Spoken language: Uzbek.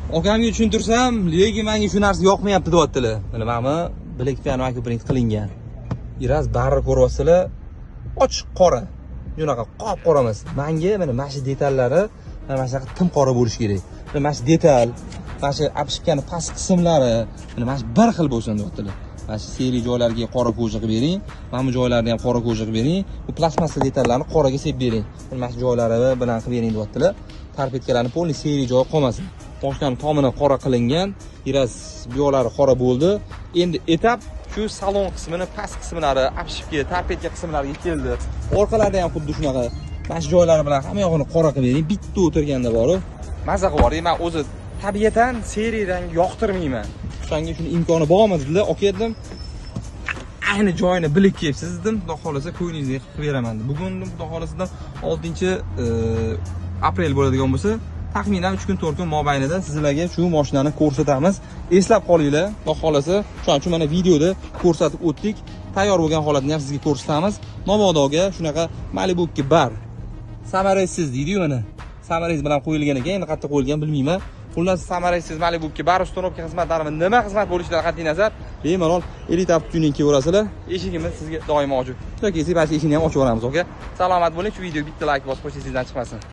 Okamga tushuntirsam, lekin menga shu narsa yoqmayapti deyaptilar. Mana bu Black Piano print qilingan. Iraz barri ko'ryapsizlar, ochiq qora. Shunaqa qop qora emas. Menga mana shu detallari mana shunaqa tim qora bo'lishi kerak. Mana shu detal, mana shu обшивка ni past qismlari mana shu bir xil bo'lsin deyaptilar. Mana shu серый joylarga qora кожа qilib bering, mana bu joylarni ham qora кожа qilib bering. Bu plastmassa detallarni qoraga sepib bering. Mana shu joylari bilan qilib bering deyaptilar. Торпедка larni полный серый joyi qolmasin. Moshinani tomini qora qilingan, biraz bu yoqlari qora bo'ldi. Endi этап shu salon qismini past qismlari, обшивка, торпедка qismlariga keldi. Orqalarida ham xuddi shunaqa. Mana shu joylari bilan hamma yog'ini qora qilib bering. Bitta o'tirganda boru maza qilib yuboring. Men o'zi tabiatan серый rang yoqtirmayman. O'shanga shuni imkoni bormi dedilar. Aka dedim, ayni joyini bilib kelibsiz dedim. Xudo xohlasa ko'nglingizga qilib beraman. Bugun xudo xohlasa 6 aprel bo'ladigan bo'lsa, taxminan 3 kun, 4 kun mobaynida sizlarga shu mashinani ko'rsatamiz. Eslab qolinglar, xudo xohlasa. Shuning uchun mana videoda ko'rsatib o'tdik. Tayyor bo'lgan holatini ham sizga ko'rsatamiz. Mobadoga shunaqa Malibu 2 bar. Саморез siz deydi-yu mana. Саморез bilan qo'yilgan ekan, endi qayerda qo'yilgan bilmayman. Xullas, саморез siz Malibu 2 bar установка xizmatlarimi nima xizmat bo'lishidan qat'iy nazar, bemalol Elite Auto Tuning kelaverasizlar. Eshigimiz sizga doimo ochiq. Yoki kelsak, mana shu eshikni ham ochib yuboramiz, aka. Salomat bo'ling, shu videoga bitta like bosib qo'yish esingizdan chiqmasin.